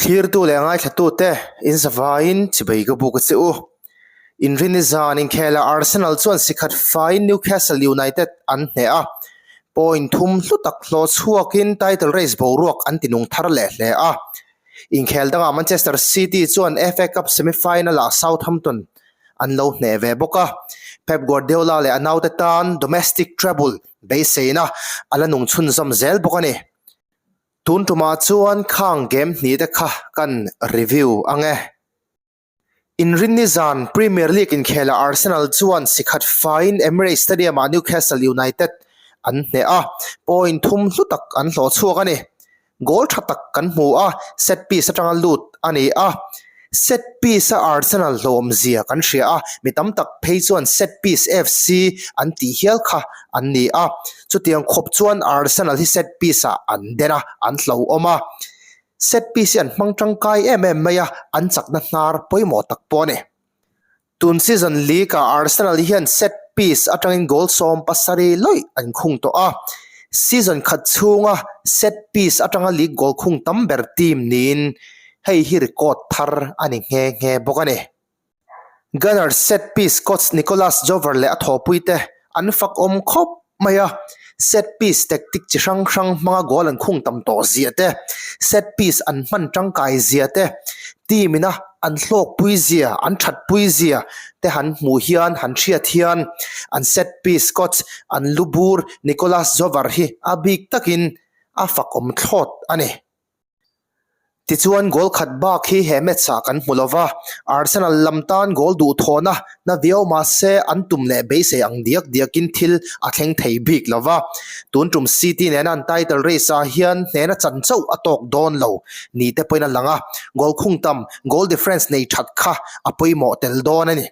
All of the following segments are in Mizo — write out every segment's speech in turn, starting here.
Thlirtu leh ngaithlatute in zavaiin chibei ka buk a che u. Inrinni zan inkhelah Arsenal chuan sikhat faiin Newcastle United an hneh a, point thum hlu tak hlawh chhuakin title race boruak an tinung thar leh hle a. Inkhel dangah Manchester City chuan FA Cup semi-final-ah Southampton an lo hneh ve bawk a, Pep Guardiola leh a naute tan domestic treble beiseina a la nung chhunzawm zel bawk a ni. Tun tumah chuan khang game hnih te kha kan review ang e. Inrinni zan Premier League inkhelah Arsenal chuan si khat faiin Emirates Stadium-ah Newcastle United an hneh a, point thum hlu tak an hlawh chhuak a ni. Goal tha tak kan hmu a, set piece atanga lut a ni a. Set piece-a Arsenal hlawmzia kan hria a, mi tam tak phei chuan set piece FC an tih hial kha an ni a. Chutiang khawp chuan Arsenal hi set piece-ah an den a, an hlauhawm a. Set piece hi an hmang tangkai em em mai a, an chakna hnar pawimawh tak pawh a ni. Tun season league-ah Arsenal hian set piece atangin goal 70 lawih an khung tawh a, season khat chhunga set piece atanga league goal khung tam ber team niin hei hi record thar a ni nghe nghe bawk a ni. Gunners set piece coach Nicolas Jover leh a thawhpuite an fakawm khawp mai a, set piece tactic chi hrang hrang hmanga goal an khung tam tawh zia te, set piece an hman tangkai zia te, team ina an hlawkpui zia, an thatpui zia te han hmuh hian, han hriat hian an set piece coach an lu bur Nicolas Jover hi a bik takin a fakawm thlawt a ni. Tichuan goal khat bak hi he match ah kan hmu lova, Arsenal lam tan goal duhthawhna na viau mahse an tum leh beisei ang diak diakin thil a thleng thei bik lova. Tun tum City nena an title race ah hian hnena chan chauh a tawk dawn lo ni te pawhin a lang a, goal khung tam, goal difference nei that kha a pawimawh tel dawn a ni.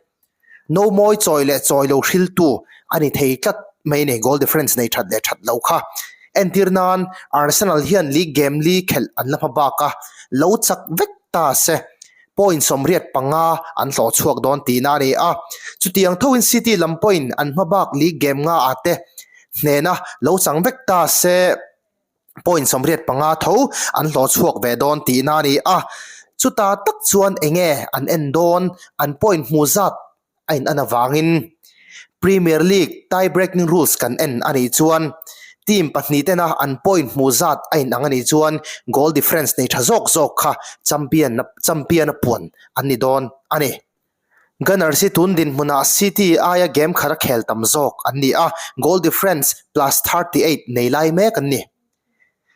No mawi chawi leh chawi lo hriltu a ni thei tlat mai a ni, goal difference nei that leh that lo kha. Entir nan Arsenal hian league game li khelh an la hma bak a, lo chak vek ta se point 85 an hlawh chhuak dawn tihna a ni a. Chutiang thoin City lam pawhin an hma bak league game nga ah te hnena lo chang vek ta se, point 85 tho an hlawh chhuak ve dawn tihna a ni a, chuta tak chuan eng nge an en dawn an point hmuh zat a in an avangin Premier League tie breaking rules kan en a nih chuan team pahnih tena an point hmuh zat a in ang a nih chuan goal difference nei tha zawk zawk kha champion champion a puan an ni dawn a ni. Gunners hi tun dinhmunah City aia game khat a khel tam zawk an ni a, goal difference plus 38 nei lai mek an ni.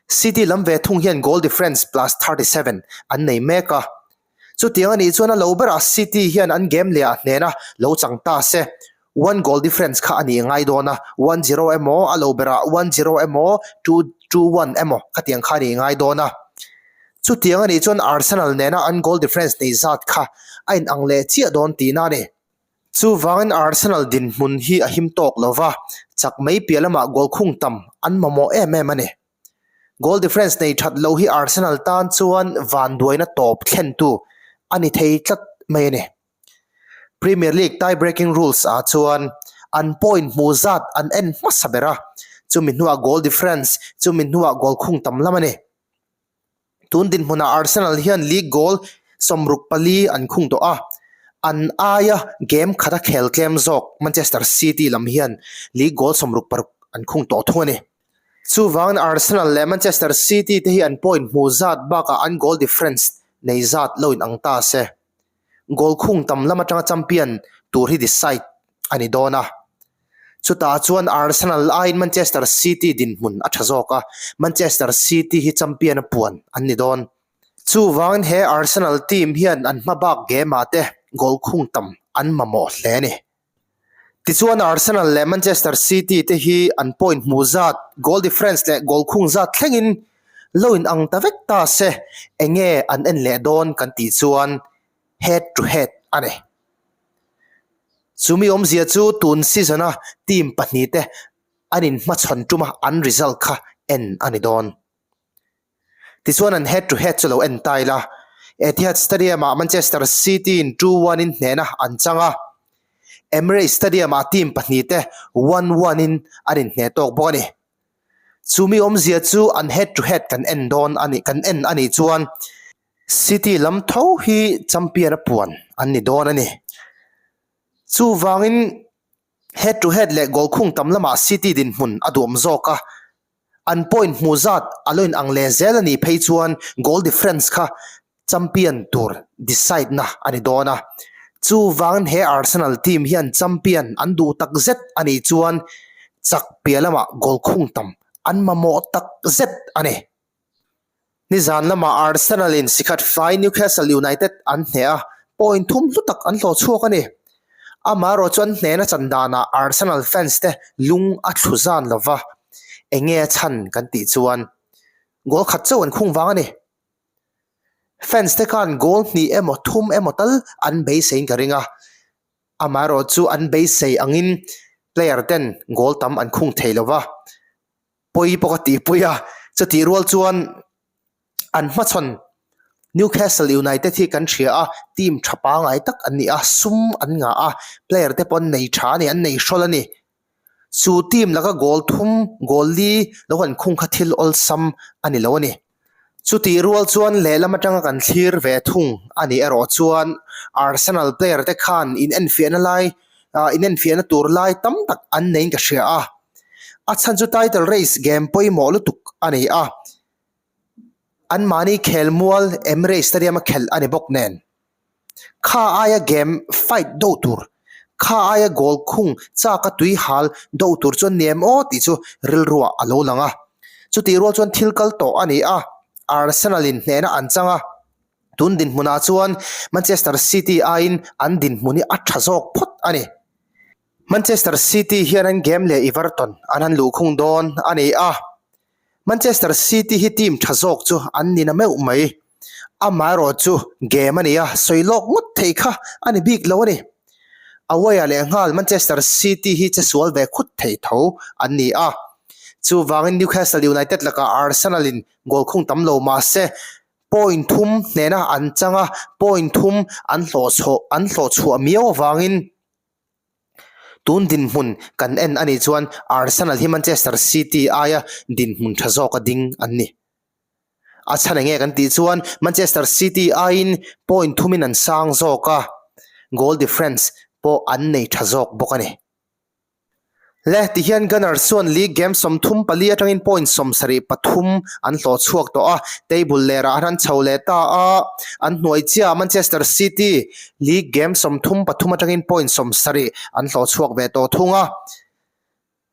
City lam ve thung hian goal difference plus 37 an nei mek a. Chutiang a nih chuan a lo berah City hian an game lehah hnena lo chang ta se, one goal difference kha a nih ngai dawn a, one zero emaw a lo berah one zero emaw two two one emaw khatiang kha a nih ngai dawn a. Chutiang a nih chuan Arsenal nena an goal difference nei zat kha a inang leh chiah dawn tihna a ni. Chuvangin Arsenal dinhmun hi a him tawk lo va, chak mai piah lamah goal khung tam an mamawh em em a ni. Goal difference nei that lo hi Arsenal tan chuan vanduaina tawp thlentu a ni thei tlat mai a ni. Premier League tie-breaking rules ah chuan an point hmuh zat an en hmasa ber a, chumi hnuah goal difference, chumi hnuah goal khung tam lam a ni. Tun dinhmunah Arsenal hian league goal 64 an khung tawh a, an aia game khata khel tlem zawk Manchester City lam hian league goal 66 an khung tawh thung a ni. Chuvangin Arsenal leh Manchester City te hi an point hmuh zat bakah an goal difference nei zat lo inang ta se. Goal khung tam lam atanga champion tur hi decide a ni dawn a. Chutah chuan Arsenal aiin Manchester City dinhmun a tha zawk a, Manchester City hi champion a puan an ni dawn. Chuvangin he Arsenal team hian an hma bak game ah te goal khung tam an mamawh hle a ni. Tichuan Arsenal leh Manchester City te hi an point hmuh zat, goal difference leh goal khung zat thlengin lo in ang ta vek ta se enge an en leh dawn kan tih chuan head to head a ni. Chumi awmzia chu tun season a team pahnih te an inhmachhawn tuma an result kha en a ni dawn. Tichuan an head to head chu lo en ta ila. Etihad Stadium-ah Manchester City in 2-1 in hnehna an chang a. Emirates Stadium-ah team pahnihte 1-1 in an inhneh tawk bawk a ni. Chumi awmzia chu an head to head kan en dawn a ni kan en a nih chuan. City lam tho hi champion a puan an ni dawn a ni. Chuvangin head to head leh goal khung tam lamah City dinhmun a duhawm zawk a, an point hmuh zat a lo inang leh zel a nih phei chuan goal difference kha champion tur decide na a ni dawn a. Chuvangin he Arsenal team hian champion an duh tak zet a nih chuan chak piah lamah goal khung tam an mamawh tak zet a ni. Nizan lamah Arsenal in sikhat fai Newcastle United an hneh a, point thum hlu tak an hlawh chhuak a ni. Amaherawh chu an hnehna chan danah Arsenal fans te lung a thlu zan lo va, eng nge a chhan kan tih chuan goal khat chauh an khung vang a ni. Fans te khan goal hnih emaw thum emaw tal an beiseiin ka ring a, amaherawh chu an beisei angin player ten goal tam an khung thei lo va. Pawi pawh ka tihpui a, chutih rual chuan an hmachhawn Newcastle United hi kan hria a, team tha pangngai tak an ni a, sum an ngah a, player te pawh an nei tha a ni, an nei hrawl a ni. Chu team laka goal thum, goal li lo han khung kha thil awlsam a ni lo a ni. Chutih rual chuan lehlam atanga kan thlir ve thung a nih erawh chuan Arsenal player te khan inenfiahna lai, inenfiahna tur lai tam tak an neiin ka hria a. A chhan chu title race game pawimawh lutuk a ni a, anmahni khelmual Emirates Stadium a khelh a ni bawk nen. Kha aia game fight do tur, kha aia goal khung chak a tui hal do tur chuan ni em aw tih chu rilruah a lo lang a. Chutih rual chuan thil kal tawh a ni a, Arsenal in hnehna an chang a, tun dinhmunah chuan Manchester City aiin an dinhmun hi a tha zawk phawt a ni. Manchester City hian an game leh Everton an han luhkhung dawn a ni a, Manchester City hi team tha zawk chu an ni na meuh mai. Amaherawh chu game a ni a, sawi lawk ngawt thei kha a ni bik lo a ni. Away-ah leh nghal Manchester City hi che sual ve khut thei tho an ni a, chuvangin Newcastle United lakah Arsenal-in goal khung tam lo mah se point thum hnena an chang a, point thum an hlawhchhuah an hlawhchhuah miau avangin Tun dinhmun kan en a nih chuan Arsenal hi Manchester City aia dinhmun tha zawka ding an ni. A chhan enge kan tih chuan Manchester City aiin point thumin an sang zawk a, goal difference pawh an nei tha zawk bawk a ni. Le tihian Gunners chuan league game 34 atangin point 73 an hlawh chhuak tawh a, table lerah an han chho leh ta a, an hnuai chiah Manchester City League game 33 atangin point 70 an hlawh chhuak ve tawh thung a.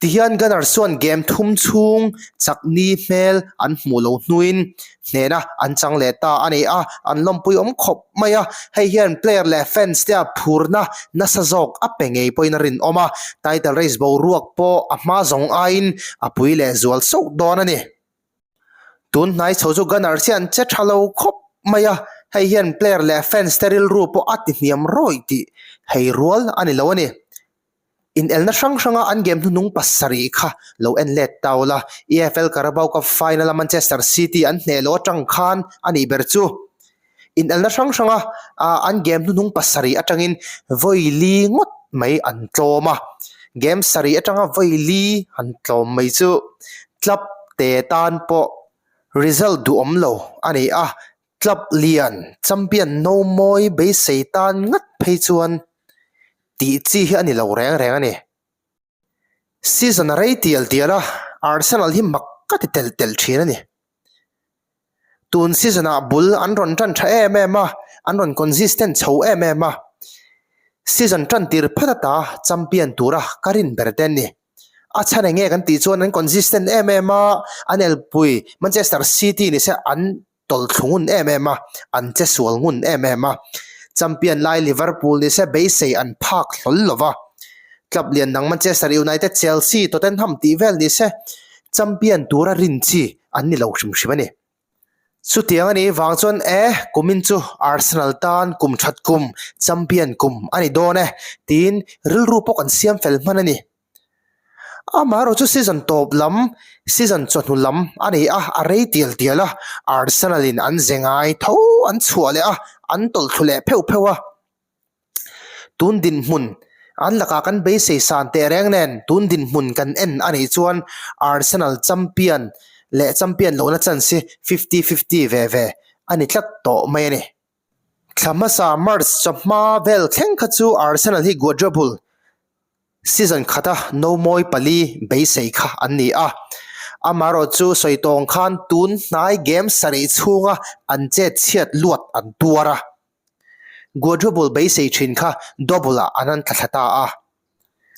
Tihian Gunners chuan game thum chhung chak ni hmel an hmuh lo hnuin hnehna an chang leh ta a ni a, an lawmpui awm khawp mai a, hei hian player leh fans te a phurna nasa zawk a pe ngei pawhin a rinawm a, title race boruak pawh a hma zawng aiin a pui leh zual sauh dawn a ni. Tun hnai chho chu Gunners hi an che tha lo khawp mai a, hei hian player leh fans te rilru pawh a ti hniam rawih tih hei rual a ni lo a ni. Inelna hrang hranga an game hnuhnung pasarih kha lo en let ta ula, EFL Carabao Cup final-a Manchester City an hneh loh atang khan a nih ber chu. Inelna hrang hranga an game hnuhnung pasarih atangin vawi li ngawt mai an tlawm a, game sarih atanga vawi li han tlawm mai chu club te tan pawh result duhawm lo a ni a, club lian champion no mawi beisei tan ngat phei chuan tih chi hi a ni lo reng reng a ni. Season a rei tial tial a, Arsenal hi mak ka ti tel tel thin a ni. Tun season ah bul an rawn tan tha em em a, an rawn consistent chho em em a. Season tan tir phat ata champion tura ka rin ber te an ni. A chhan eng nge kan tih chuan an consistent em em a, an elpui Manchester City ni se an tawlhthlu ngun em em a, an che sual ngun em em a. Champion lai Liverpool ni se beisei an phak hlawl lo va. Club lian dang Manchester United, Chelsea, Tottenham tih vel ni se champion tura rin chi an ni lo hrim hrim a ni. Chutiang a nih vang chuan e, kumin chu Arsenal tan kum that kum, champion kum a ni dawn e tiin rilru pawh kan siam fel hman a ni. Amaherawh chu season tawp lam, season chawhnu lam a ni a, a rei tial tial a, Arsenal in an ze ngai tho an chhuah leh a, an tawlhthlu leh pheuh pheuh a. Tun dinhmun an lakah kan beisei san teh reng nen tun dinhmun kan en a nih chuan Arsenal champion leh champion lohna chance hi fifty fifty ve ve. a ni tlat tawh mai a ni. Thla hmasa March chawhma vel thleng kha chu Arsenal hi quadruple season khata nomawi pali beisei kha an ni a. Amaherawh chu sawi tawng khan tun hnai game sarih chhunga an chet chhiat luat an tuar a. Quadruple beisei thin kha double-ah an han tla thla ta a.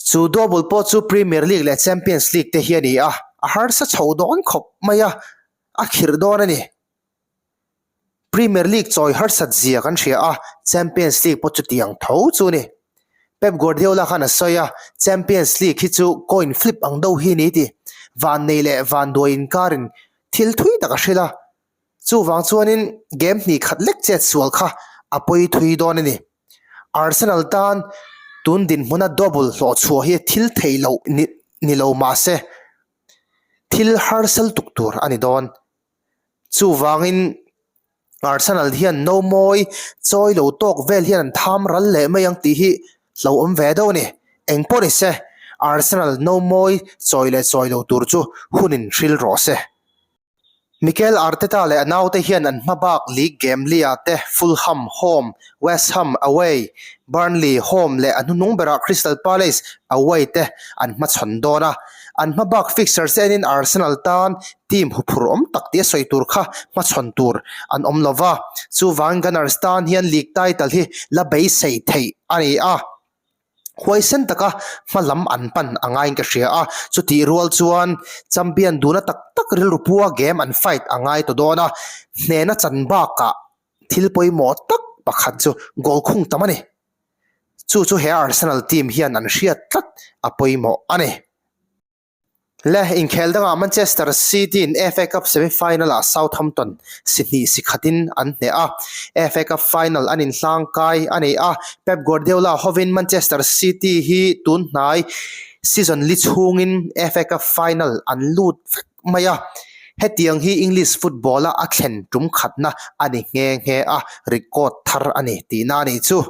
Chu double pawh chu Premier League leh Champions League te hi a ni a, a harsa chho dawn khawp mai a, a khirh dawn a ni. Premier League chawi harsat zia kan hria a, Champions League pawh chutiang tho chu a ni. Pep Guardiola khan a sawi a, Champions League hi chu coin flip ang deuh hi a ni tih. Vannei leh vanduai inkarin thil thui tak a hrilh a. Chuvang chuanin game hnih khat lek chet sual kha a pawi thui dawn a ni. Arsenal tan tun dinhmuna double hlawh chhuah hi thil theih loh ni lo mah se, thil harsal tuk tur a ni dawn. Chuvangin Arsenal hian no mawi chawi lo tawk vel hian an tham ral leh mai ang tih hi hlauhawm ve deuh a ni. Eng pawh ni se, Arsenal no mawi chawi leh chawi lo tur chu hunin hril rawh se. Mikel Arteta leh a naute hian an hma bak league game lia te Fulham home, West Ham away, Burnley home leh a hnuhnung berah Crystal Palace away te an hmachhawn dawn a. An hma bak fixtures enin Arsenal tan team huphur awm tak tia sawi tur kha hmachhawn tur an awm lo va, chuvangin Gunners tan hian league title hi la beisei theih a ni a. Huaisen taka hma lam an pan a ngaiin ka hria a, chutih rual chuan champion duhna tak tak rilru pua game an fight a ngai ta dawn a, hnehna chan bakah thil pawimawh tak pakhat chu goal khung tam a ni. Chu chu he Arsenal team hian an hriat tlat a pawimawh a ni. Le inkhel dangah Manchester City in FA Cup semi-final-ah Southampton si hnih si khatin an hneh a, FA Cup final an inhlang kai a ni a, Pep Guardiola hovin Manchester City hi tun hnai season li chhungin FA Cup final an lut vek mai a, hetiang hi English football-a a thlen tum khatna a ni nghe nghe a, record thar a ni tihna a nih chu.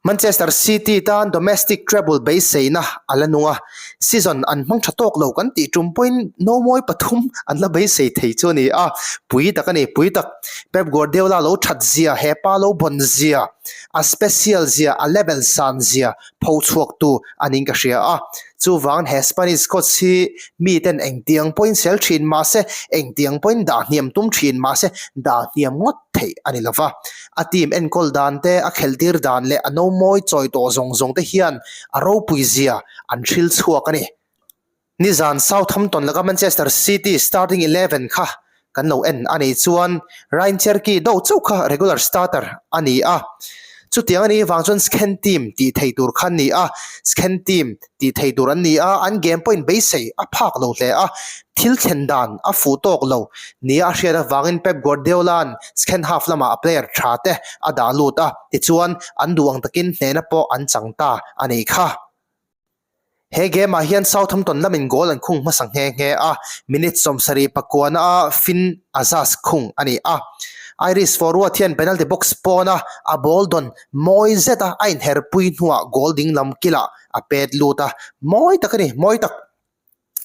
Manchester City tan domestic treble beiseina a la nung a, season an hmang tha tawk lo kan tih tum pawhin nomawi pathum an la beisei thei chu a ni a, pui tak a ni, pui tak. Pep Guardiola lo that zia, he pa lo bawn zia, a special zia, a level san zia pho chhuaktu a niin ka hria a. Chuvang he Spanish coach hi miten engtiang pawhin sel thin mahse, engtiang pawhin dah hniam tum thin mahse dah hniam ngawt theih a ni lova. A team enkawl dan te, a khelhtir dan leh a nomawi chawi tawh zawng zawng te hian a ropui zia an hril chhuak a ni. Nizan Southampton laka Manchester City starting 11 kha kan lo en a nih chuan Ryan Cherki do chauh kha regular starter a ni a. Chutiang a nih vang chuan Scan team tih thei tur kha an ni a, Scan team tih thei tur an ni a, an game pawhin beisei a phak lo hle a, thil thlen dan a fuh tawk lo nia a hriat avangin Pep Guardiola'n second half lamah a player tha te a dah lut a, tichuan an duh ang takin hnehna pawh an chang ta a nih kha. He game ah hian Southampton lamin goal an khung hmasa nghe nghe a, minute 70 pakuana a Finn Azaz khung a ni a. Irish forward hian penalty box pawna a ball dawn mawi zet a, a inherpui hnuah goal dinglam kilah a pet lut a, mawi tak a ni, mawi tak.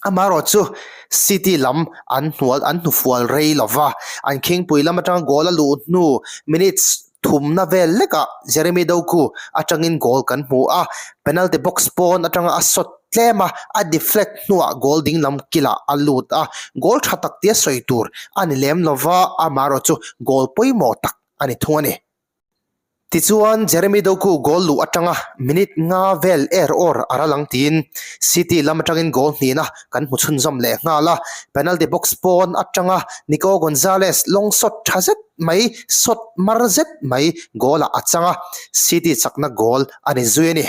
Amaherawh chu City lam an hnual an hnufual rei lo va, an khingpui lam atanga goal a luh hnu minutes thumna vel lekah Jeremy Doku atangin goal kan hmu a, penalty box pawn atanga a shot tlem a, a deflect hnuah goal dinglam kilah a lut a, goal tha tak tia sawi tur a ni lem lo va, amaherawh chu goal pawimawh tak a ni thung a ni. Tichuan, Jeremy Doku goal luh atanga minute nga vel er awr a ral ang tiin City lam atangin goal hnihna kan hmu chhunzawm leh nghal a. Penalty box pawn atanga Nico Gonzalez long shot tha zet mai, shot mar zet mai goal-ah a chang a, City chakna goal a ni zui a ni.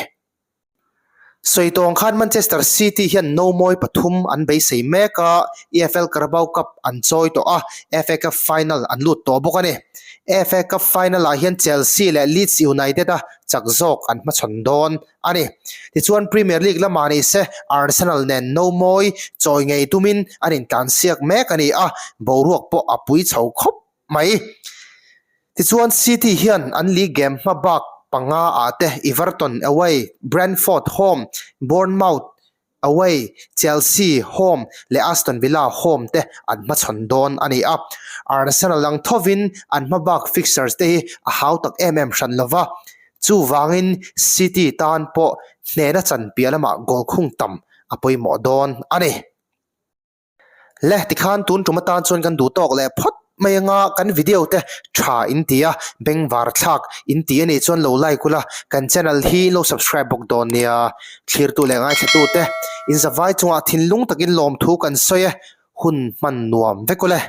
Sawi tawng khan Manchester City hian nomawi pathum an beisei mek a, EFL Carabao Cup an chawi tawh a, FA Cup final an lut tawh bawk a ni. FA Cup final ah hian Chelsea leh Leeds United a chak zawk an hmachhawn dawn a ni. Tichuan Premier League lamah ni se Arsenal nen nomawi chawi ngei tumin an intlansiak mek a ni a, boruak pawh a pui chho khawp mai. Tichuan City hian an league game hma bak panga ah te Everton away, Brentford home, Bournemouth away, Chelsea home leh Aston Villa home te an hmachhawn dawn a ni a. Arsenal ang thovin an hmabak fixtures te hi a hau tak em em hran lova, chuvangin City tan pawh hnehna chan piah lamah goal khung tam a pawimawh dawn a ni. Le tikhan tun tum atan chuan kan duh tawk leh phawt mai anga kan video te tha in ti a, bengvar thlak in ti a nih chuan lo like ula, kan channel hi lo subscribe bawk dawn nia. Thlirtu leh ngaithlatu te in zavai chungah thinlung takin lawmthu kan sawi e, hun hman nuam vek ule.